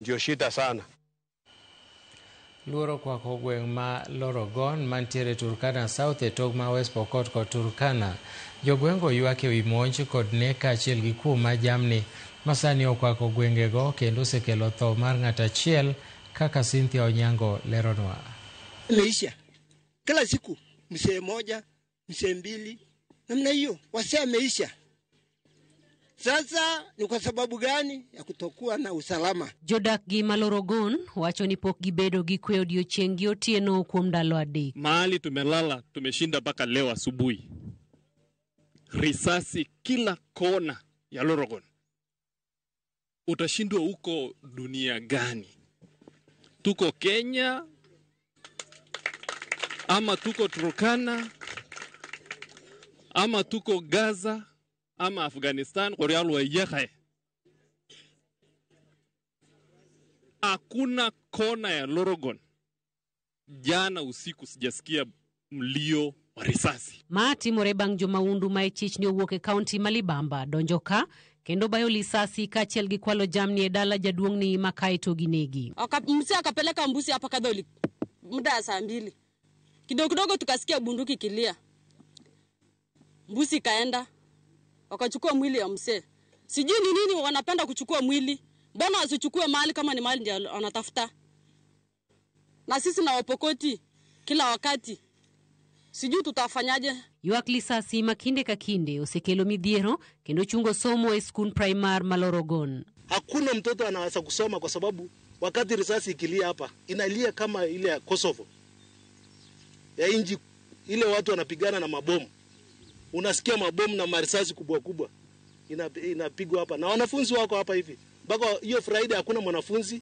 Ndio shida sana. Luoro kwako gweng' ma Lorogon mantiere Turkana South e tong' ma West Pokot kod Turkana. Jogweng'go ywak ewi monj kod nek kaachiel gi kuo mar jamni masani okwako gwengego kendo osekelo tho mar ng'ato achiel kaka Cynthia Onyango leronwa. Imeisha kila siku msee moja msee mbili namna hiyo, wasee ameisha. Sasa ni kwa sababu gani ya kutokuwa na usalama? Jodak gi Malorogon wacho ni pok gibedo gi kwe odiochieng' gi otieno kuom ndalo 3. Mahali tumelala tumeshinda mpaka leo asubuhi, risasi kila kona ya Lorogon. Utashindwa huko dunia gani? Tuko Kenya ama tuko Turkana ama tuko Gaza ama Afghanistan? Hakuna kona ya Lorogon. Jana usiku sijasikia mlio wa risasi. Ma timore bang' jomaundu ma e chich ni owuok e kaunti ma Libamba donjo ka kendo bayo lisasi kaachiel gi kwalo jamni e dala jaduong'ni ma kae to ginegi. Mzee akapeleka mbuzi hapa Catholic muda ya saa 2. Kidogo kidogo tukasikia bunduki kilia. Mbuzi kaenda. Wakachukua mwili ya mzee. Sijui ni nini wanapenda kuchukua mwili. Mbona wasichukue mali kama ni mali ndio wanatafuta? Na sisi na Wapokoti kila wakati. Sijui tutafanyaje. Ywak lisasi ma kinde ka kinde osekelo midhiero kendo chungo somo e skund primar ma Lorogon. Hakuna mtoto anaweza kusoma kwa sababu wakati risasi ikilia hapa inalia kama ile ya Kosovo. Ya inji ile watu wanapigana na mabomu. Unasikia mabomu na marisasi kubwa kubwa inapigwa hapa na wanafunzi wako hapa hivi. Mpaka hiyo Friday hakuna mwanafunzi.